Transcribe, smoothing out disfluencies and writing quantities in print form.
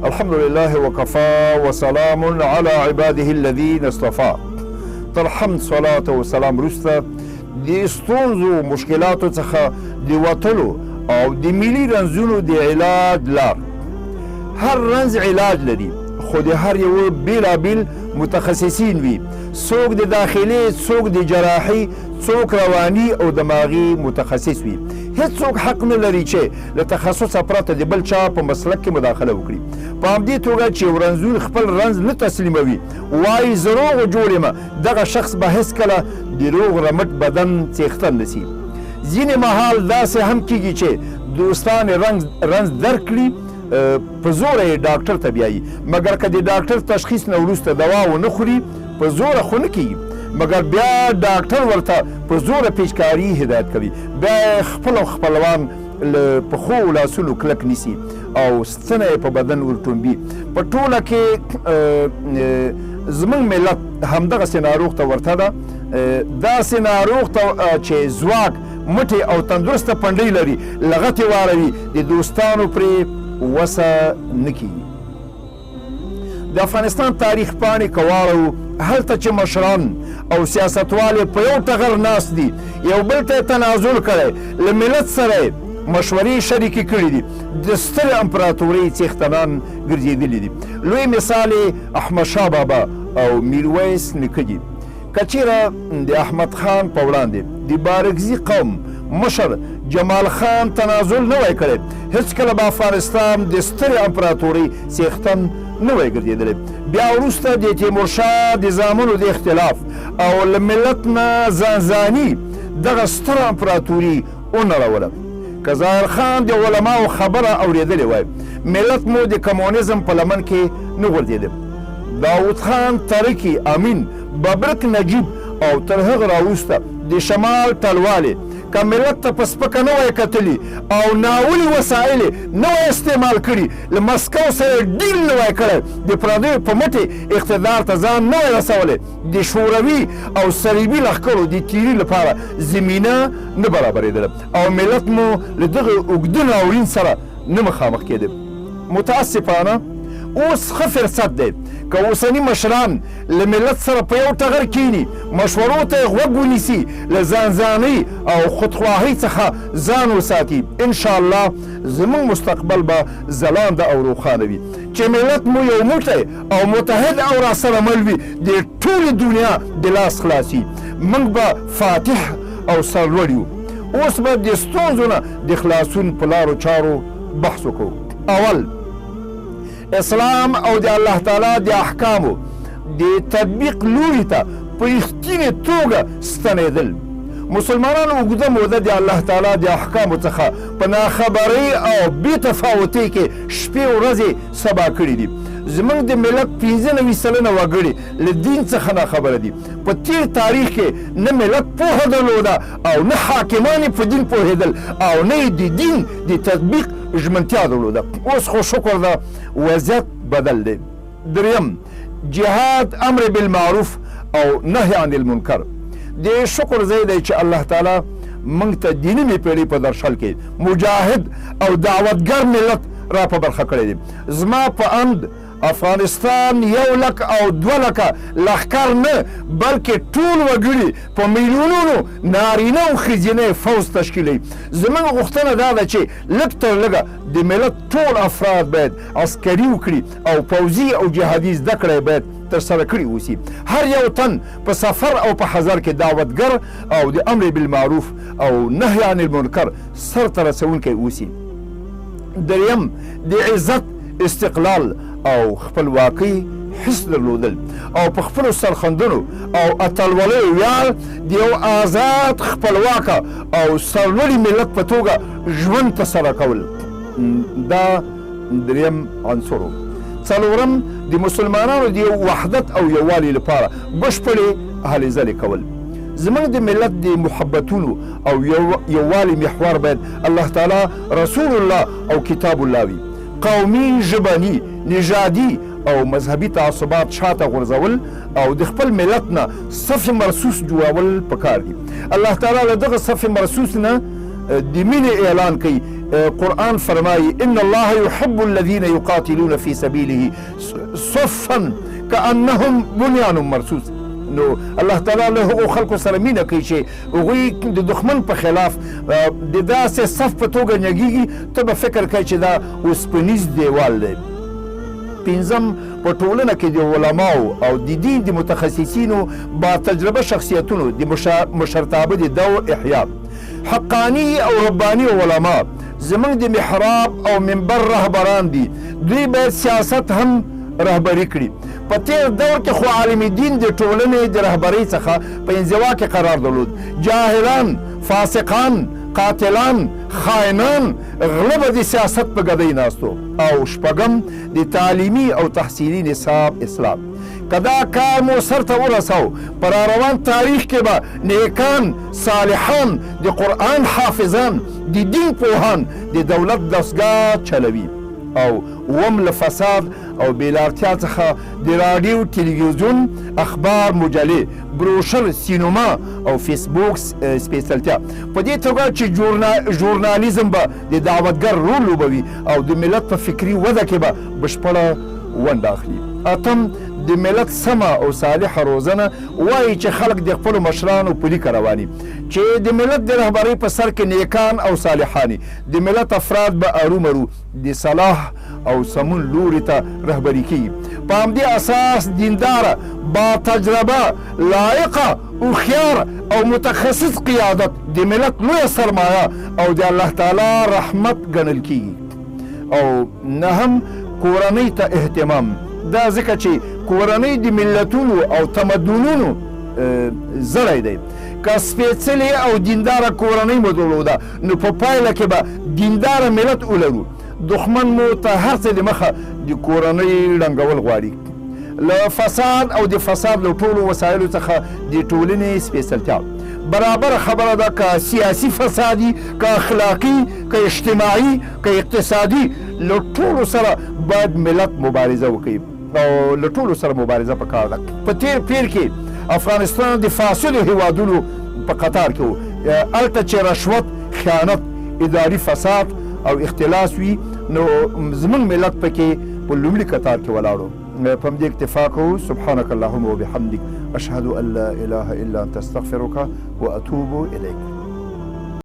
الحمد لله وکفا وسلام علی عباده الذین اصطفی. تر حمد، صلات او سلام وروسته، د ستونزو مشکلاتو څخه د وتلو او د ملي رنځونو د علاج لار. هر رنځ علاج لري، خو د هر یوه بېلابېل متخصصین وي. څوک د داخلې، څوک د جراحي، څوک رواني او دماغي متخصص وي. هیڅوک حق نه لري چې له تخصصه پرته د بل چا په مسلک کې مداخله وکړي. په همدې توګه چې یو رنځور خپل رنځ نه تسلیموي، وایي زه روغ جوړ یم، دغه شخص به هیڅکله د روغ رمټ بدن څښتن نه سي. ځینې مهال داسې هم کیږي چې دوستان یې رنځ درک کړي، په زوره یې ډاکټر ته بیایي، مګر که د ډاکټر تشخیص نه وروسته دوا ونه خوري، په زوره خو نه کیږي، مګر بیا ډاکټر ورته په زوره پیچکاري هدایت کوي. بیا یې خپل خپلوان له پښو او لاسونو کلک نیسي او ستنه یې په بدن ورټومبي. په ټوله کې زموږ ملت همدغسې ناروغ ته ورته ده، داسې ناروغ ته چې ځواک، مټې او تندرسته پنډۍ لري، لغتې واروي، د دوستانو پرې وسه نه کیږي. د افغانستان تاریخ پاڼې که واړوو، هلته چې مشران او سیاستوال یې په یو ټغر ناست دي، یو بل ته یې تنازل کړی، له ملت سره یې مشورې شریکې کړې دي، د سترې امپراتورۍ څښتنان ګرځېدلي دي. لوی مثال یې احمدشاه بابا او میرویس نیکه دي. که چېرې د احمد خان په وړاندې د بارکزي قوم مشر جمال خان تنازل نه وای کړی، هېڅکله به افغانستان د سترې امپراتورۍ څښتن نه وای ګرځېدلی. بیا وروسته د تیمورشاه د زامنو د اختلاف او له ملت نه ځانځاني دغه ستره امپراتوري ونړوله. که ظاهر خان د علماو خبره اورېدلې وای، ملت مو د کمونیزم په لمن کې نه غورځېده. داود خان، تره کي، امین، ببرک، نجیب او تر هغه راوروسته د شمال ټلوالې که ملت ته په سپکه نه وای کتلي او ناولي وسایل یې نه وای استعمال کړي، له مسکو سره یې ډیل نه وای کړی، د پردیو په مټ یې اقتدار ته ځان نه وای رسولی، د شوروي او صلیبي لښکرو د تیري لپاره زمینه نه برابرېدله او ملت مو له دغه اوږده ناورین سره نه مخامخ کېده. متاسفانه اوس ښه فرصت دی، که اوسني مشران له ملت سره په یو ټغر کیني، مشورو ته یې غوږ ونیسي، له ځانځانۍ او خودخواهۍ څخه ځان وساتي، ان شاء الله زموږ مستقبل به ځلانده او روښانه وي. چې ملت مو یو موټی او متحد او راسره مل وي، د ټولې دنیا د لاس خلاص وي، موږ به فاتح او سرلوړ یو. اوس به د ستونزو نه د خلاصون په لارو چارو بحث وکړو. اول، اسلام او د الله تعالی د احکامو د تطبیق لوري ته په رښتینې توګه ستنېدل. مسلمانانو اوږده موده د الله تعالی د احکامو څخه په ناخبرۍ او بې تفاوتۍ کې شپې ورځې سبا کړې دي. زموږ د ملت 95% وګړي له دین څخه ناخبره دي. په تېر تاریخ کې نه ملت پوهه درلوده او نه حاکمان یې په دین پوهېدل او نه یې د دین د تطبیق ژمنتیا درلوده. اوس خو شکر ده وضعیت بدل دی. دریم، جهاد، امر بالمعروف او نهی عن المنکر. د شکر ځای دی چې الله تعالی موږ ته د نیمې پېړۍ په درشل کې مجاهد او دعوتګر ملت را په برخه کړی دی. زما په اند افغانستان یو لک او 2 لکه لښکر نه، بلکې ټول وګړي په میلیونونو نارینه او ښځینه فوځ تشکیلوي. زموږ غوښتنه دا ده چې لږ تر لږه د ملت ټول افراد باید عسکري وکړي او پوځي او جهادي زده کړه یې باید ترسره کړي اوسي. هر یو تن په سفر او په حضر کې دعوتګر او د امر بالمعروف او نهی عن المنکر سر ته رسونکی اوسي. دریم، د عزت، استقلال او خپلواکۍ حس درلودل او په خپلو سرښندنو او اتلولیو ویاړ، د یو آزاد، خپلواکه او سرلوړي ملت په توګه ژوند ترسره کول، دا دریم عنصر و. څلورم، د مسلمانانو د یو وحدت او یووالي لپاره بشپړې هلې ځلې کول. زموږ د ملت د محبتونو او یووالي محور باید الله تعالی، رسول الله او کتاب الله وي. قومي، ژبني، نژادي او مذهبي تعصبات شاته غورځول او د خپل ملت نه صف مرصوص جوړول پکار دي. الله تعالی له دغه صف مرصوص نه د مینې اعلان کوي. قرآن فرمایي ان الله يحب الذين يقاتلون في سبيله صفا كأنهم بنيان مرصوص. نو الله تعالی له هغو خلکو سره مینه کوي چې هغوی د دښمن په خلاف د داسې صف په توګه جنګېږي، ته به فکر کوې چې دا اوسپنیز دیوال دی. پنځم، په ټولنه کې د علماو او د دین د متخصصینو با تجربه شخصیتونو د مشرتابه د دور احیا. حقانی او ربانی علما زموږ د محراب او منبر رهبران دي، دوی باید سیاست هم رهبري کړي. په تېر دور کې خو عالم دین د ټولنې د رهبرۍ څخه په انزوا کې قرار درلود. جاهلان، فاسقان، قاتلان، خاینان، غله به د سیاست په ګدۍ ناستو. او شپږم، د تعلیمي او تحصیلي نصاب اصلاح. که دا کار مو سرته ورساو، په راروان تاریخ کې به نیکان، صالحان، د قرآن حافظان، د دین پوهان د دولت دستګاه چلوي. او اووم، له فساد او بېلارتیا څخه د راډیو، تلویزیون، اخبار، مجلې، بروشر، سینما او فیسبوک سپېڅلتیا، په دې توګه چې ژورنالیزم به د دعوتګر رول لوبوي او د ملت په فکري وده کې به بشپړه ونډه اخلي. اتم، د ملت سمه او صالحه روزنه. وایي چې خلک د خپلو مشرانو په لیکه رواني، چې د ملت د رهبرۍ په سر کې نیکان او صالحاني، د ملت افراد به ارومرو د صلاح او سمون لوري ته رهبري کېږي. په همدې اساس دینداره، با تجربه، لایقه، هوښیار او متخصص قیادت د ملت لویه سرمایه او د الله تعالی رحمت ګڼل کېږي. او نهم، کورنۍ ته اهتمام. دا ځکه چې کورنۍ د ملتونو او تمدنونو زړی دی. که سپېڅلې او دینداره کورنۍ مو درلوده، نو په پایله کې به دینداره ملت ولرو. دښمن مو ته هر څه د مخه د کورنۍ ړنګول غواړي. له فساد او د فساد له ټولو وسایلو څخه د ټولنې سپېڅلتیا. برابره خبره ده که سیاسي فسادي، که اخلاقي، که اجتماعي، که اقتصادي، له ټولو سره باید ملت مبارزه وکړي او له ټولو سره مبارزه پکار ده. په تېر پېر کې افغانستان د فاسدو هیوادونو په قطار کې و، هلته چې رشوت، خیانت، اداري فساد او اختلاس وي، نو زموږ ملت پکې په لومړي کتار کې ولاړو. په همدې اکتفا کوو. سبحانك اللهم وبحمدك، أشهد أن لا إله إلا أنت، أستغفرك وأتوب إليك.